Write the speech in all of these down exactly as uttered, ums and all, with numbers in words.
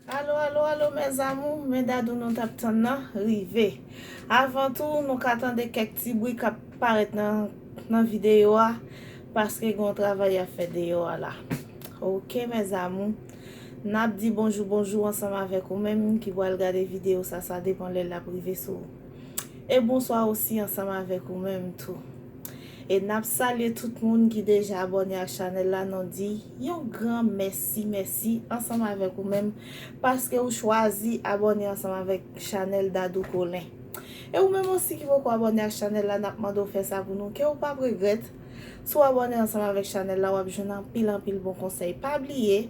Alo, alo, alo, mes amours, men Dadou nou t ap tann nan rive. Avan tou, nou ka tande kèk ti bri k ap parèt nan, nan videyo a, paske gen yon travay y ap fè deyò a la. Ok, mes amours, n ap di bonjou, bonjou ansanm avèk ou menm ki pral gade videyo sa, sa depann lè l ap rive sou ou. E bonswa osi ansanm avèk ou menm tou. E n ap salye tout moun ki deja abòne ak chanèl la, nou di yon gran mèsi, mèsi ansanm avèk ou menm, paske ou chwazi abòne ansanm avèk chanèl Dadou Colin. E ou menm osi ki poko abòne ak chanèl la, n ap mande w fè sa pou nou, ke ou p ap regrèt. Si w abòne ansanm avèk chanèl la, w ap jwenn anpil, anpil bon konsèy. Pa bliye,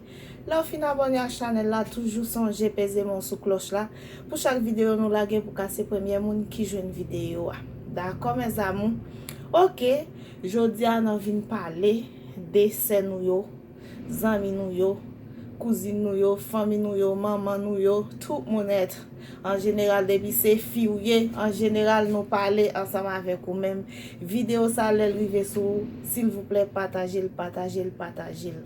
lè w fin abòne ak chanèl la, toujou sonje peze men w sou klòch la pou chak videyo nou lage pou ka se premyè moun ki jwenn videyo a. Dakò, mes amours? Ok, jodi a n ap vin pale de sè nou yo, zanmi nou yo, kouzin nou yo, fanmi nou yo, manman nou yo, tout moun èt. An jeneral, depi se fi w ye, an jeneral, nou pale ansanm avèk ou menm. Videyo sa, lè l rive sou ou, silvouplè, pataje l, pataje l, pataje l.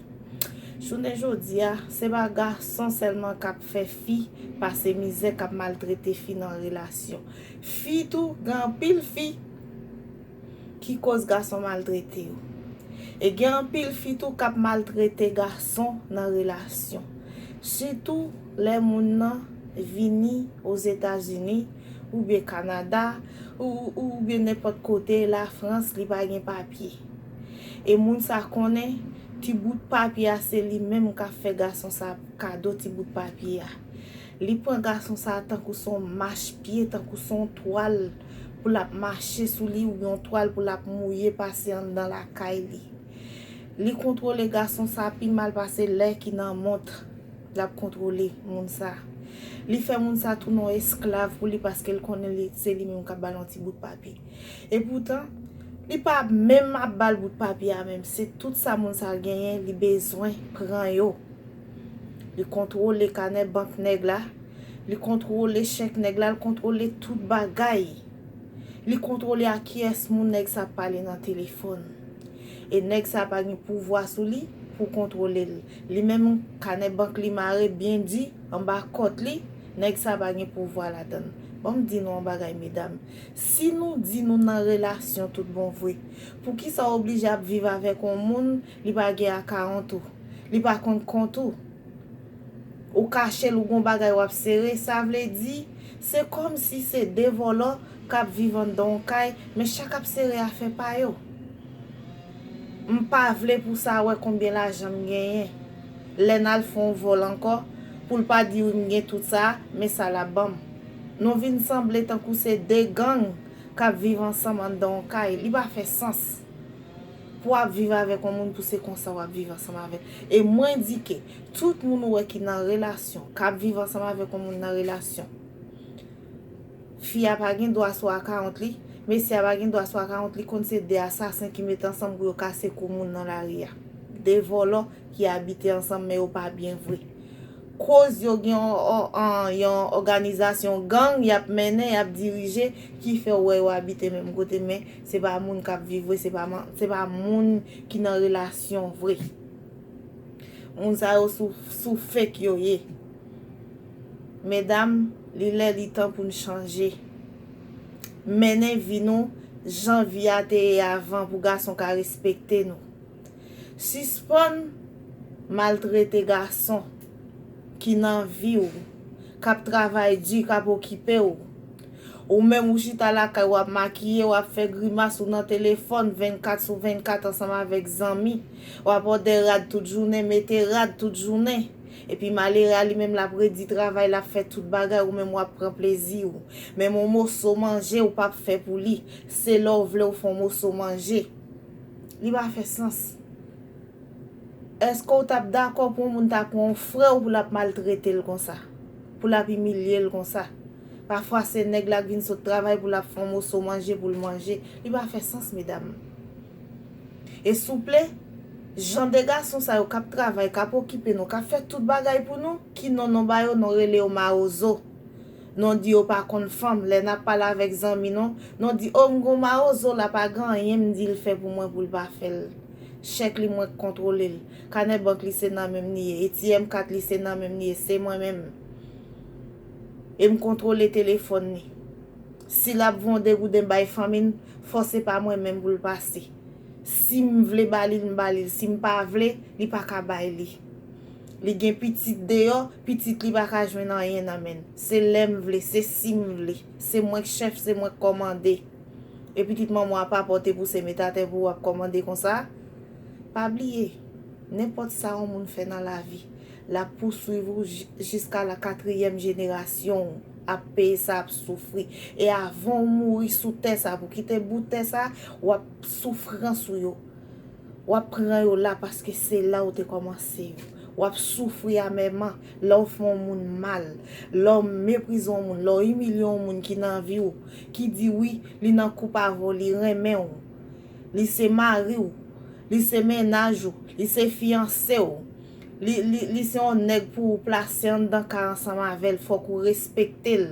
Jounen jodi a, se pa gason sèlman k ap fè fi pase mizè, k ap maltrete fi nan relasyon. Fi tou, gen anpil fi ki koz gason maltrete yo. E gen anpil fi tou k ap maltrete gason nan relasyon. Sitou lè moun nan vini Ozetazini, oubyen Kanada, ou, oubyen nenpòt kote, Lafrans, li pa gen papye. E moun sa konnen, ti bout papye a, se li menm k ap fè gason sa kado ti bout papye a. Li pran gason sa tankou se yon machpye, tankou se yon twal pou l ap mache sou li, oubyen yon twal pou l ap mouye pase anndan lakay li. Li kontwole gason sa pi mal pase lè ki nan mont. L ap kontwole moun sa. Li fè moun sa tounen yon esklav pou li, paske l konnen li, se li menm k ap ba l yon ti bout papye. E poutan, li pa menm ap ba l bout papye a menm. Se tout sa moun sa genyen, li bezwen pran yo. Li kontwole kanè bank nèg la. Li kontwole chèk nèg la. Li kontwole tout bagay. Li kontwole a kiyès moun nèg sa ap pale nan telefòn. E nèg sa pa gen pouvwa sou li pou kontwole l. Li menm, kanè bank li mare byen di anba kòt li. Nèg sa pa gen pouvwa ladan l. Ban m di nou yon bagay, medam. Si nou di nou nan relasyon tout bon vre, poukisa w oblije ap viv avèk yon moun, li pa gen akawont ou, li pa konn kont ou? Ou kache l, ou gon bagay w ap sere, sa vle di, se kòmsi se de vòlò k ap viv anndan yon kay, men chak ap sere afè pa yo. M pa vle pou sa wè konbyen lajan m genyen. Lè n al fè yon vòl ankò, pou l pa di wi m gen tout sa, men sa l ap ban m. Nou vin sanble tankou se de gang k ap viv ansanm anndan yon kay. Li pa fè sans pou w ap viv avèk yon moun pou se konsa w ap viv ansanm avè l. E mwen di ke tout moun ou wè ki nan relasyon, k ap viv ansanm avèk yon moun nan relasyon, fi a pa gen dwa sou akawont li, mesye a pa gen dwa sou akawont li, konn se de asasen ki met ansanm pou yo kase kou moun nan lari a. De vòlò ki abite ansanm, men yo pa byen vre. Koz yo gen yon, yon, yon òganizasyon gang y ap mennen, y ap dirije, ki fè w wè yo abite menm kote, men se pa moun k ap viv vre, se pa man-, se pa moun ki nan relasyon vre. Moun sa yo sou, sou fake yo ye. Medam, li lè li tan pou n chanje. Mennen vi nou jan vi a te ye avan pou gason ka respekte nou. Sispann maltrete gason ki nan vi w, k ap travay di, k ap okipe w. Ou menm ou chita lakay, w ap makiye, w ap fè grimas, ou nan telefòn vennkat sou vennkat ansanm avèk zanmi. W ap òdè rad tout jounen, mete rad tout jounen. Epi malere a li menm l ap redi travay, l ap fè tout bagay, ou menm w ap pran plezi w. Menm yon moso manje ou p ap fè pou li. Se lè w vle w fè yon moso manje. Li pa fè sans. Èske w t ap dakò pou yon moun ta pran yon frè w pou l ap maltrete l konsa? Pou l ap imilye l konsa? Pafwa se nèg la k vin sot travay pou l ap fè yon moso manje pou l manje. Li pa fè sans, medam. E souple, jan de gason sa yo k ap travay, k ap okipe nou, k ap fè tout bagay pou nou, ki non nou ba yo, nou rele yo mawozo. Nou di yo pa konn fanm. Lè n ap pale avèk zanmi nou, nou di, o, m gon mawozo la, pa gen anyen m di l fè pou mwen pou l pa fè l. Chèk li, mwen k kontwole l. Kanè bank li, se nan men m li ye. A T M kat li, se nan men m li ye. Se mwen menm. E m kontwole telefòn li. Si l ap voye yon de gouden bay fanmi l, fò se pa mwen menm pou l pase. Si m vle ba li l, m ba li l. Si m pa vle, li pa ka bay li. Li gen pitit deyò, pitit li pa ka jwenn anyen nan men l. Se lè m vle, se si m vle. Se mwen k chèf, se mwen k kòmande. E pitit manman w ap apòte pou se met atè pou w ap kòmande konsa? Pa bliye, nenpòt sa yon moun fè nan lavi, l ap pouswiv ou ji-, jiska la katriyèm jenerasyon w ap peye sa, ap soufri. E avan w mouri sou tè sa, pou kite bout tè sa, w ap soufrans ou yo. W ap pran yo la paske se la w te kòmanse yo. W ap soufri amèman lè w fè yon moun mal, lè w meprize yon moun, lè w imilye yon moun ki nan vi w, ki di wi, li nan koup avè w, li renmen w, li se mari w, li se mennaj ou, li se fiyanse w, li, li, li se yon nèg pou w plase anndan kay ansanm avè l, fòk ou respekte l.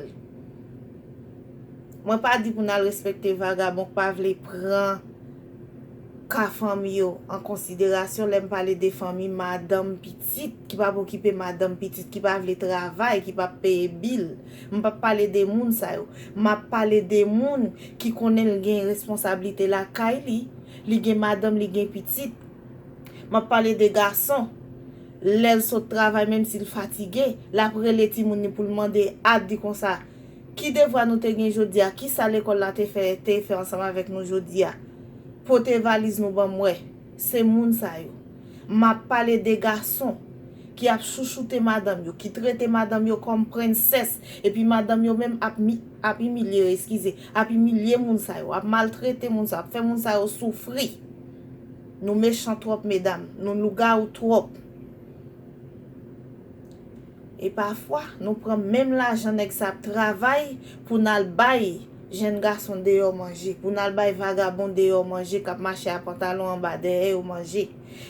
Mwen pa di pou n al respekte vagabon k pa vle pran ka fanmi yo an konsiderasyon. Lè m pale de fanmi, madanm, pitit, ki p ap okipe madanm, pitit, ki pa vle travay, ki p ap peye bil. M p ap pale de moun sa yo. M ap pale de moun ki konnen l gen responsablite lakay li, li gen madanm, li gen pitit. M ap pale de gason. Lè l sot travay, menm si l fatige, l ap rele timoun li pou l mande, ap di konsa, ki devwa nou te gen jodi a? Kisa lekòl la te fè, te fè ansanm avèk nou jodi a? Pote valiz nou ban m wè. Se moun sa yo. M ap pale de gason ki ap chouchoute madanm yo, ki trete madanm yo kòm prensès, epi madanm yo menm ap mi-, ap imilye yo, eskize, ap imilye moun sa yo, ap maltrete moun sa yo, ap fè moun sa yo soufri. Nou mechan twòp, medam. Nou lougawou twòp. E pafwa, nou pran menm lajan nèg sa ap travay pou n al bay jèn gason deyò manje, pou n al bay vagabon deyò manje k ap mache a pantalon anba dèyè yo manje,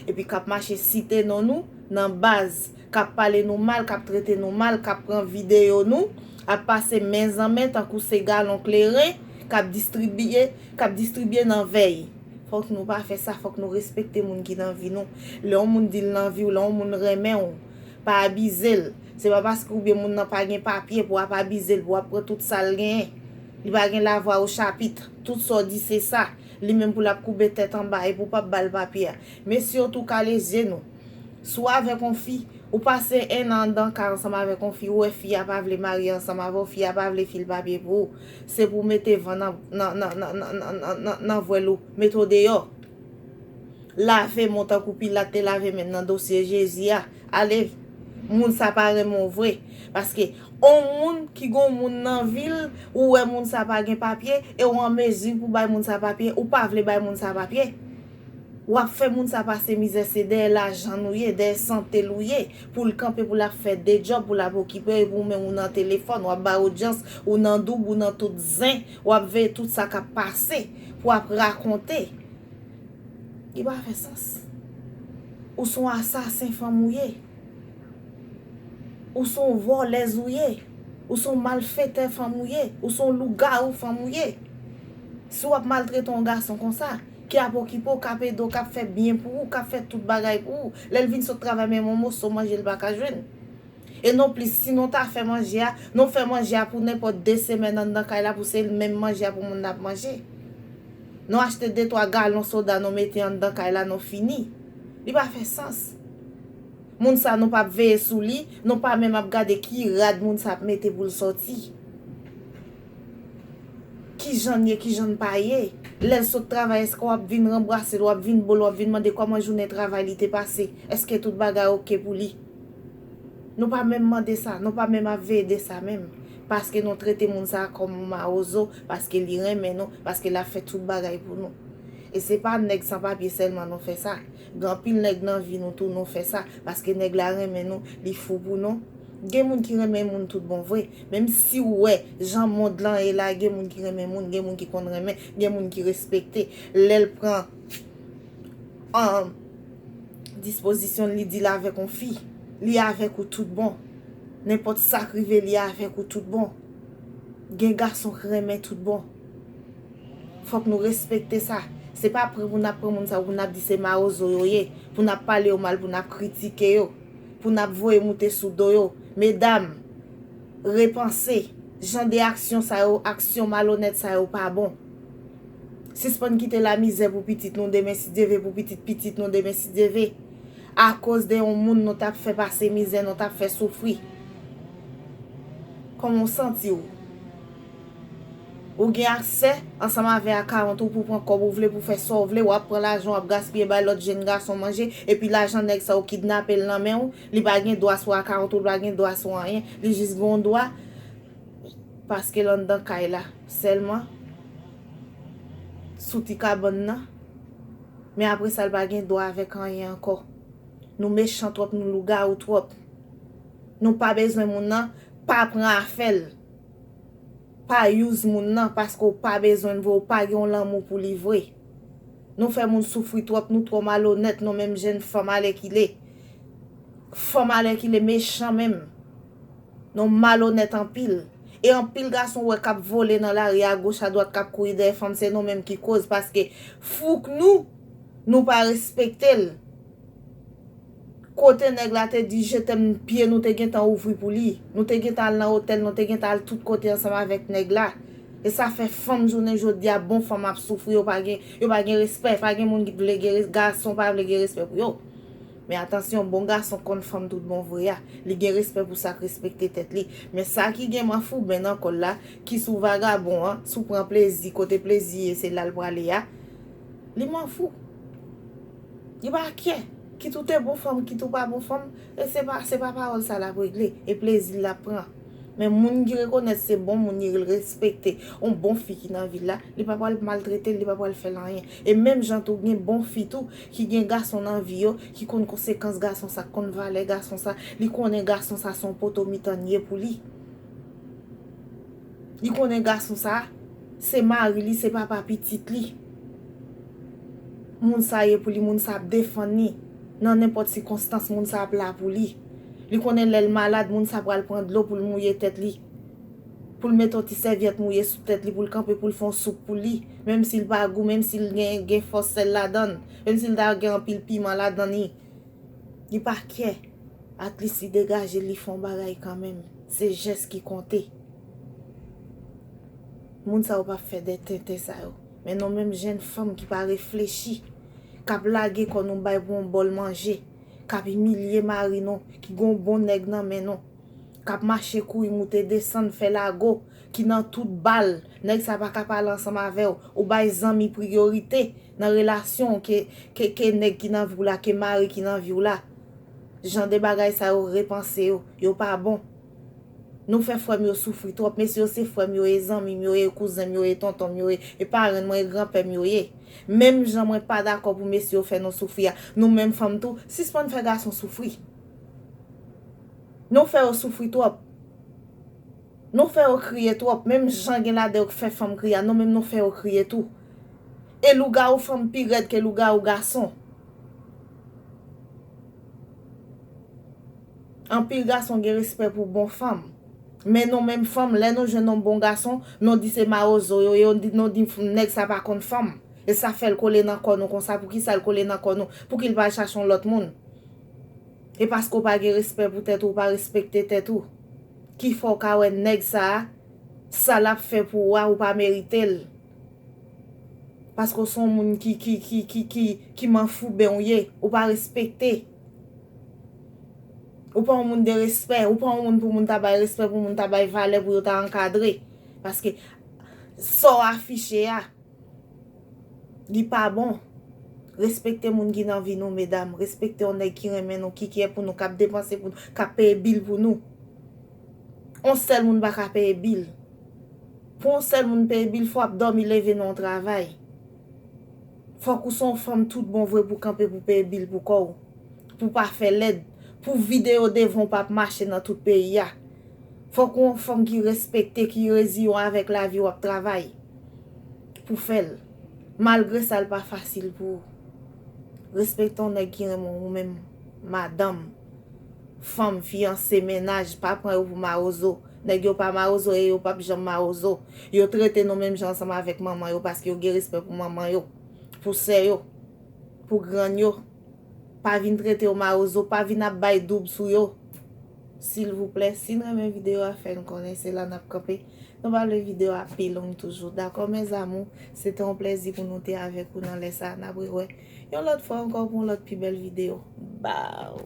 epi k ap mache site non nou nan baz, k ap pale nou mal, k ap trete nou mal, k ap pran videyo nou, ap pase men zan men tankou se galon kleren k ap distribye, k ap distribye nan vèy. Fòk nou pa fè sa, fòk nou respekte moun ki nan vi nou. Lè yon moun di l nan vi w, lè yon moun renmen w, pa abize l. Se pa paske oubyen moun nan pa gen papye pou w ap abize l, pou w ap pran tout sa l genyen. Li pa gen lavwa o chapit. Tout sa w di se sa. Li menm pou l ap koube tèt anba e pou w p ap ba l papye a. Mesye yo tou kale zye nou. Si w avèk yon fi, ou pase en an anndan kay ansanm avèk yon fi, ou wè fi a pa vle marye ansanm avè w, fi a pa vle fil papye pou ou, se pou w mete van nan, nan, nan vwèl ou, mete w deyò. Lave men w tankou Pilat te lave men l nan dosye Jezi a. Ale, moun sa pa renmen w vre. Paske yon moun ki gen yon moun nan vi l, ou wè moun sa pa gen papye, e w an mezi pou bay moun sa papye, ou pa vle bay moun sa papye. W ap fè moun sa pase mizè, se dèyè lajan nou ye, dèyè sante l ou ye, pou l kanpe, pou l ap fè de djòb, pou l ap okipe, epi ou menm ou nan telefòn, w ap bay odyans, ou nan doub, ou nan tout zen, w ap veye tout sa k ap pase, pou w ap rakonte. Li pa fè sans. Ou se yon asasen fanm ou ye. Ou se yon vòlèz ou ye. Ou se yon malfetè fanm ou ye. Ou se yon lougawou fanm ou ye. Si w ap maltrete yon gason konsa, ki ap okipe w, k ap ede w, k ap fè byen pou ou, k ap fè tout bagay pou ou, lè l vin sot travay, menm yon moso manje l pa ka jwenn. E nonplis, si nou ta fè manje a, nou fè manje a pou nenpòt de semèn anndan kay la, pou se menm manje a pou moun nan ap manje. Nou achte de twa galon soda, nou mete anndan kay la, nou fini. Li pa fè sans. Moun sa, nou p ap veye sou li, nou pa menm ap gade ki rad moun sa ap mete pou l sòti. Kijan l ye, kijan l pa ye. Lè l sot travay, èske w ap vin ranbrase l, w ap vin bo l, w ap vin mande kòman jounen travay li te pase? Èske tout bagay oke pou li? Nou pa menm mande sa, nou pa menm ap veye de sa menm. Paske nou trete moun sa a kòm yon mawozo, paske li renmen nou, paske l ap fè tout bagay pou nou. E se pa nèg san papye sèlman nou fè sa. Gen anpil nèg nan vi nou tou nou fè sa, paske nèg la renmen nou, li fou pou nou. Gen moun ki renmen moun tout bon vre. Menm si w wè jan mond lan ye la, gen moun ki renmen moun, gen moun ki konn renmen, gen moun ki respekte. Lè l pran, um, dispozisyon l, li di l avèk yon fi. Li avèk ou tout bon. Nenpòt sa k rive, li avèk ou tout bon. Gen gason k renmen tout bon. Fòk nou respekte sa. Se pa pran pou n ap pran moun sa yo, pou n ap di se mawozo yo ye, pou n ap pale yo mal, pou n ap kritike yo, pou n ap voye moute sou do yo. Medam, repanse. Jan de aksyon sa yo, aksyon malonèt sa yo pa bon. Sispann kite lamizè pou pitit nou demen si Dye ve, pou pitit pitit nou demen si Dye ve. Akoz de yon moun nou t ap fè pase mizè, nou t ap fè soufri. Kòman w santi w? Ou gen aksè ansanm avè akawont ou pou pran kòb ou vle, pou fè sa w vle, w ap pran lajan w ap gaspiye bay lòt jenn gason manje, epi lajan nèg sa yo kidnape l nan men w, li pa gen dwa sou akawont ou, li pa gen dwa sou anyen, li jis gen yon dwa paske l anndan kay la sèlman, sou ti kabann nan, men apre sa l pa gen dwa avèk anyen ankò. Nou mechan twòp, nou lougawou twòp. Nou pa bezwen moun nan, pa pran afè l. Pa use moun nan paske w pa bezwen l vre, w pa gen yon lanmou pou li vre. Nou fè moun soufri twòp, nou twò malonèt, nou menm jenn fanm alèkile. Fanm alèkile mechan menm. Nou malonèt anpil. E anpil gason w wè k ap vole nan lari a goch a dwat, k ap kouri dèyè fanm, se nou menm ki koz, paske fouk nou, nou pa respekte l. Kote nèg la te di je t'aime, pye nou te gentan ouvri pou li. Nou te gentan al nan otèl, nou te gentan al tout kote ansanm avèk nèg la. E sa fè fanm jounen jodi a, bon fanm ap soufri, yo pa gen, yo pa gen respè, pa gen moun ki vle gen res-, gason pa vle gen respè pou yo. Men atansyon, bon gason konn fanm tout bon vre a. Li gen respè pou sa k respekte tèt li. Men sa ki gen manfouben nan kò l la, ki sou vagabon an, sou pran plezi, kote plezi ye, se la l prale a, li manfou. Li pa kè. Kit ou te bon fanm, kit ou pa bon fanm, e se pa, se pa pawòl sa l ap regle, e plezi l ap pran. Men moun ki rekonèt se bon moun, li respekte yon bon fi ki nan vi l la, li pa pral maltrete l, li pa pral fè l anyen. E menm jan tou, gen bon fi tou ki gen gason nan vi yo, ki konn konsekans gason sa, konn valè gason sa, li konnen gason sa se yon poto mitan l ye pou li. Li konnen gason sa se mari li, se papa pitit li. Moun sa ye pou li, moun sa ap defann li. Nan nenpòt sikonstans, moun sa ap la pou li. Li konnen lè l malad, moun sa pral pran dlo pou l mouye tèt li. Pou l mete yon ti sèvyèt mouye sou tèt li, pou l kanpe, pou l fè yon soup pou li. Menm si l pa gou, menm si l gen, gen fòs sèl ladan l, menm si l ta gen anpil piman ladan li. Li pa kè. At least li degaje l, li fè yon bagay kanmenm. Se jès ki konte. Moun sa yo p ap fè de tenten sa yo. Men nou menm jenn fanm ki pa reflechi, k ap lage kò nou bay pou yon bòl manje, k ap imilye mari nou, ki gen yon bon nèg nan men nou, k ap mache kouri moute desann, fè lago, ki nan tout bal, nèg sa pa ka pale ansanm avè w, ou bay zanmi priyorite nan relasyon w ke, ke, ke nèg ki nan vi w la, ke mari ki nan vi w la. Jan de bagay sa yo, repanse yo, yo pa bon. Nou fè frè m yo soufri twòp. Mesye yo se frè m yo ye, zanmi m yo ye, kouzen m yo ye, tonton m yo ye, e parenn mwen, e granpè m yo ye. Menm jan mwen pa dakò pou mesye yo fè nou soufri a, nou menm fanm tou, sispann fè gason soufri. Nou fè yo soufri twòp. Nou fè yo kriye twòp. Menm jan gen ladan yo k fè fanm kriye a, nou menm nou fè yo kriye tou. E lougawou fanm pi rèd ke lougawou gason. Anpil gason gen respè pou bon fanm. Men nou menm fanm, lè nou jwenn yon bon gason, nou di se mawozo yo ye, nou di, nou di nèg sa pa konn fanm. E sa fè l kole nan kò nou konsa. Poukisa l kole nan kò nou? Pouki l pa al chache yon lòt moun? E paske w pa gen respè pou tèt ou, w pa respekte tèt ou, ki fè w ka wè nèg sa a, sa l ap fè pou ou a, ou pa merite l. Paske w se yon moun ki, ki, ki, ki, ki, ki manfouben w ye, ou pa respekte. Ou pa yon moun de respè, ou pa yon moun pou moun ta bay respè, pou moun ta bay valè, pou yo ta ankadre. Paske sa w afiche a, li pa bon. Respekte moun ki nan vi nou, medam. Respekte yon nèg ki renmen nou, ki kè pou nou, k ap depanse pou nou, k ap peye bil pou nou. Yon sèl moun pa ka peye bil. Pou yon sèl moun peye bil, fò w ap dòmi leve nan yon travay. Fòk ou se yon fanm tout bon vre pou kanpe pou peye bil pou kò w. Pou w pa fè lèd. Pou videyo devan w pa ap mache nan tout peyi a. Fòk ou yon fanm ki respekte, ki reziyen w avèk lavi w ap travay pou fè l. Malgre sa, l pa fasil pou ou. Respekte yon nèg ki renmen w, ou menm madanm, fanm, fiyanse, mennaj, pa pran yo pou mawozo. Nèg yo pa mawozo e yo p ap janm mawozo. Yo trete nou menm jan ansanm avèk manman yo paske yo gen respè pou manman yo. pou sè yo, pou grann yo. Pa vin trete yo mawozo, pa vin ap bay doub sou yo. Silvouplè, si n renmen videyo a, fè n konnen, se la n ap kanpe. Nou pa vle videyo a pi long toujou. Dakò, mes amours, se te yon plèzi pou nou te avèk ou nan lè sa a. N ap rewè yon lòt fwa ankò pou yon lòt pi bèl videyo. Baw!